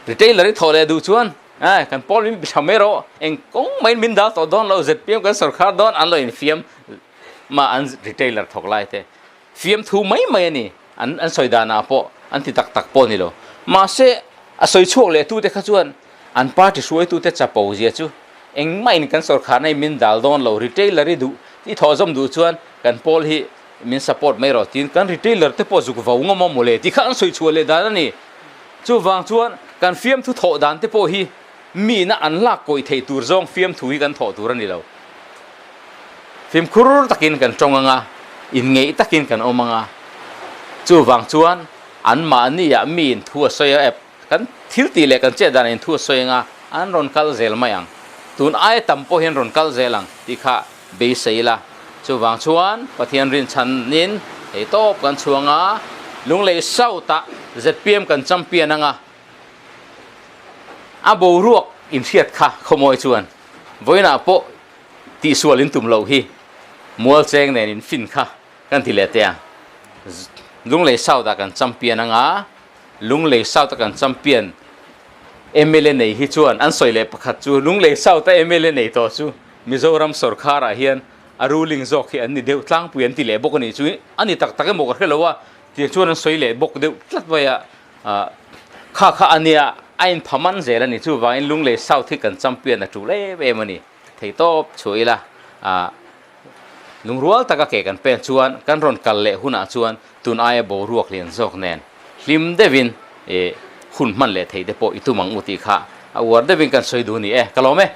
retailer i thawh leh duh chuan a kan pawl min tha mai rawh, eng kawng maiin min dal tawh dawn lo, zpm kan sawrkhar dawn an lo infiam mah an retailer thawk lai te. Fiamthu mai mai a ni, an an sawi danah pawh an ti tak tak pawh a ni lo. Mahse, a sawi chhuak leh tute kha chuan an party hruaitute chapo zia chu engmahin kan sawrkharna hi min dal dawn lo, retailer i duh, i thawhzawm duh chuan kan pawl hi min support mai rawh tiin kan retailer te pawh zuk vo ngawm a mawle tih kha an sawi chhuah leh dan a ni. Chuvang chuan kan fiamthu thawh dan te pawh hi miina an lak kawih theih tur zawng fiamthu hi kan thawh tur a ni lo. Fimkhur takin kan tawng ang a, inngeih takin kan awm ang a. Chuvang chuan anmahniah miin thu a sawi a, ep, kan thil tih leh kan chet danah in thu a sawi ang a, an rawn kal zel mai ang. Tun aia tam pawh hian rawn kal zel ang tih kha beisei ila. Chuvang chuan Pathian rinchhanin hei tawp kan chhuang a, Lunglei South-ah zpm kan champion ang a, a boruak inhriat kha khawmawi chuan vawiinah pawh tihsual in tum loh hi mualcheng nen in fin kha kan ti leh teh a. Lunglei South ah kan champion anga, Lunglei South a kan champion mla nei hi chuan an sawi leh pakhat chu Lunglei South a mla nei tawh chu Mizoram sawrkhar ah hian. a ruling zawk hi an ni deuh tlangpui an ti leh bawk a nih chu a ni tak tak emaw ka hre lo a tiang chuan an sawi leh bawk deuh tlat mai a kha kha a nia a inpha man zel a ni chuvangin Lunglei South hi kan champion a tul em em a ni thei tawp chhuah ila lungrual taka ke kan pen chuan kan rawn kal leh hunah chuan tun aia boruak lian zawk nen hlim deuhin hun hman leh theih te pawh i tum ang u tih kha a uar deuhin kan sawi duh a ni e ka lawm e.